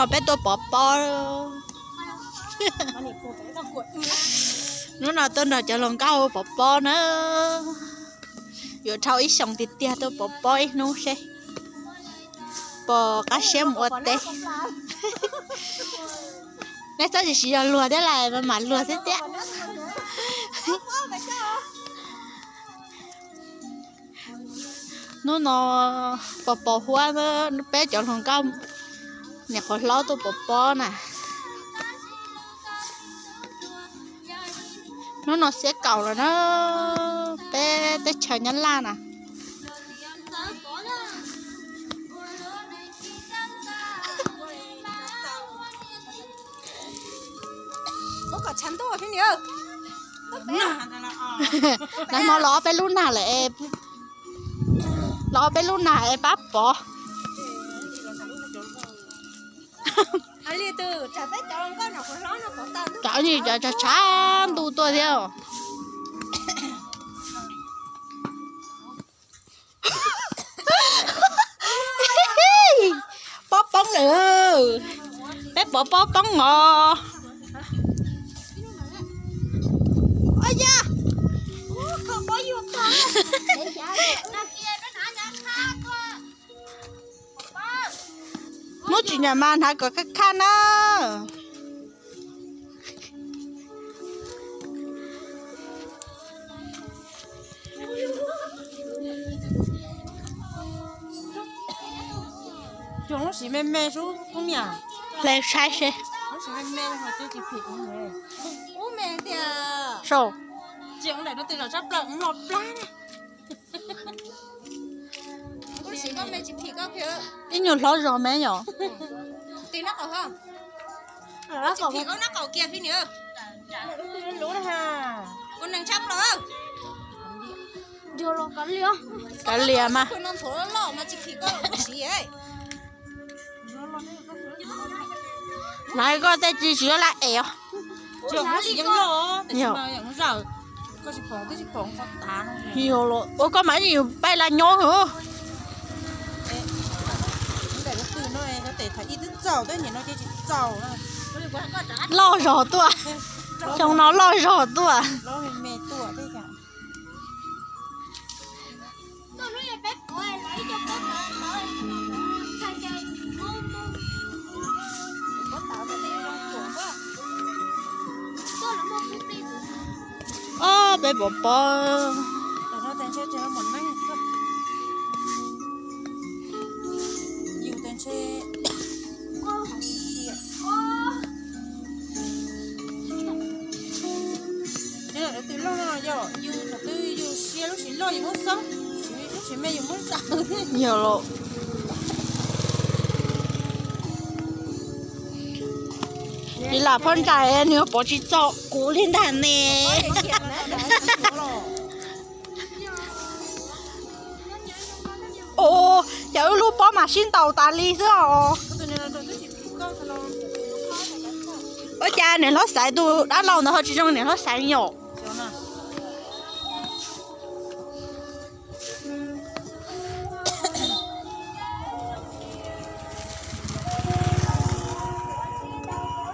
Peb tuaj pov pob. Hnub no tuaj nrog cov hluas nkauj pov pob na. Yuav dhau ib xyoos tiag tiag tuaj pov pob ib hnub seb puas qab siab mus ua teb. Nej txhob tsis yog luag thiab las, mam luag thiab tiag. Hnub no pos pos huab, peb cov hluas nkauj niam qhuav hlob tuaj pov pob na. Hnub no xiab kaum lawm na, peb teb chaws Nyab Laj na. Nag hmo los ob peb lub nag lawm, los ob peb lub nag es pab pov. Cov tshav tshav ntuj tuaj thiab. Pob poob lawm, peb pov pob poob os. Muab tsis nyam mas hnav kom khaj khaj na. Cog lub siv me me xwb kub niam. Hle saib seb. Lub siv me me ho cog tsis phim. Ub me tiag. Sau. Tsis ua ntawm rau twg los sab plaws ub los plab na. Ib nyuag hlob zog me yom. Kav liam mas. Lawv koj tej tsis tsis laj es os. Ua koj mas yus pab la nyob. Loj zog tuaj. Xyoo no loj zog tuaj. Ob peb pov pob. Yus thaum twg yus siab lub siv loj yus muab xoob, lub siv me yus muab zaws. Yog los. Ib lam phab ntsais nws pov tsis txog kuv li ntag ne. Ua cas wb lub pob mas sib ntaus tas li xwb os. Ua cas niam hlob xaiv tus dab laug ntawd ho tsis zoo niam hlob xaiv yom?